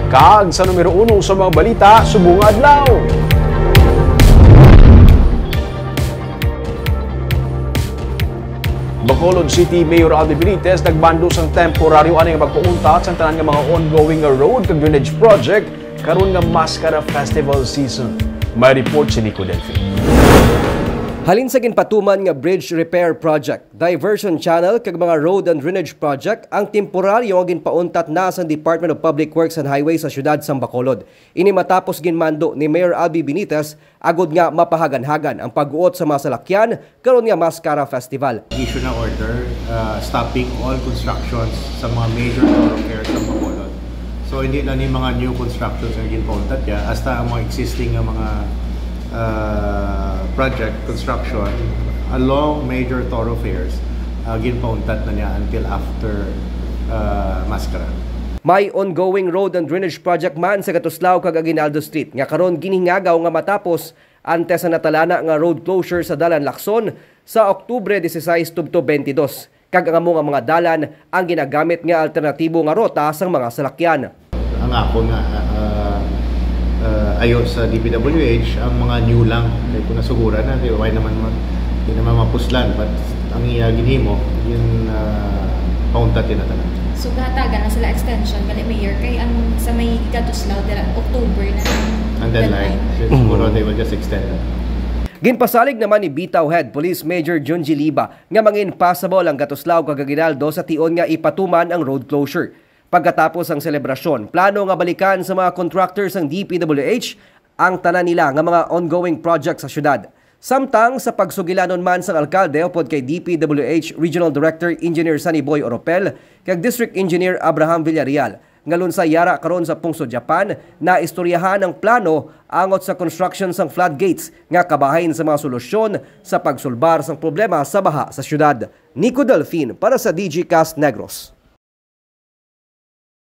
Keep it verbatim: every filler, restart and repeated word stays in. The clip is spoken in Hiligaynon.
Kag sa numero uno sa mga balita subong nga adlaw. Bacolod City Mayor Albee Benitez nagmando sang temporaryo ani nga pagpauntat sang tanan nga mga ongoing nga road kag drainage project karon nga Mascara Festival season. May report si Nico Delfin. Halin sa ginpatuman nga bridge repair project, diversion channel kag mga road and drainage project ang temporaryo nga ginpauntat na sang Department of Public Works and Highways sa siyudad sang Bacolod. Ini matapos ginmando ni Mayor Albee Benitez agod nga mapahaganhagan ang pag-uot sa mga salakyan karon nga Mascara Festival. Issue na order, uh, stopping all constructions sa mga major thoroughfares sa Bacolod. So, hindi na ni mga new constructions nga ginpauntat ya, hasta ang mga existing nga mga, uh, project construction along major thoroughfares, uh, ginpauntat na niya until after, uh, Mascara. May ongoing road and drainage project man sa Gatuslao kag Aguinaldo Street nga karon ginhingagaw nga matapos antes sa natalana nga road closure sa Dalan Lacson sa Oktubre dieciséis tubtob twenty-dos, kag ang amo nga mga dalan ang ginagamit nga alternatibo nga rota sang mga salakyan. Ang ako nga, ah, ah, ayo sa D P W H, ang mga new lang. Kay kung nasuguran na, di, why naman ma-, di naman mapuslan, but ang iya ginhimo, yun, ah, pauntat yun na tanan. So, gahatagan na sila extension, gali, Mayor, kay ang sa may Gatuslao, dira, October na ang Ang deadline. Deadline. So, siguro Mm. they will just extend that. Ginpasalig naman ni Bitaw Head Police Major Junji Liba nga mangin passable ang Gatuslao kag Aguinaldo sa tion nga ipatuman ang road closure. Pagkatapos ang selebrasyon, plano nga balikan sa mga contractor sang D P W H ang tanan nila nga mga ongoing project sa syudad. Samtang sa pagsugilanon man sang alkalde upod kay D P W H Regional Director Engineer Sunny Boy Oropel kag District Engineer Abraham Villarreal, nga lunsay yara karon sa Pungsod Japan, naistoryahan ang plano angot sa construction sang floodgates nga kabahin sa mga solusyon sa pagsulbar sang problema sa baha sa syudad. Nico Delfin para sa D G Cast Negros.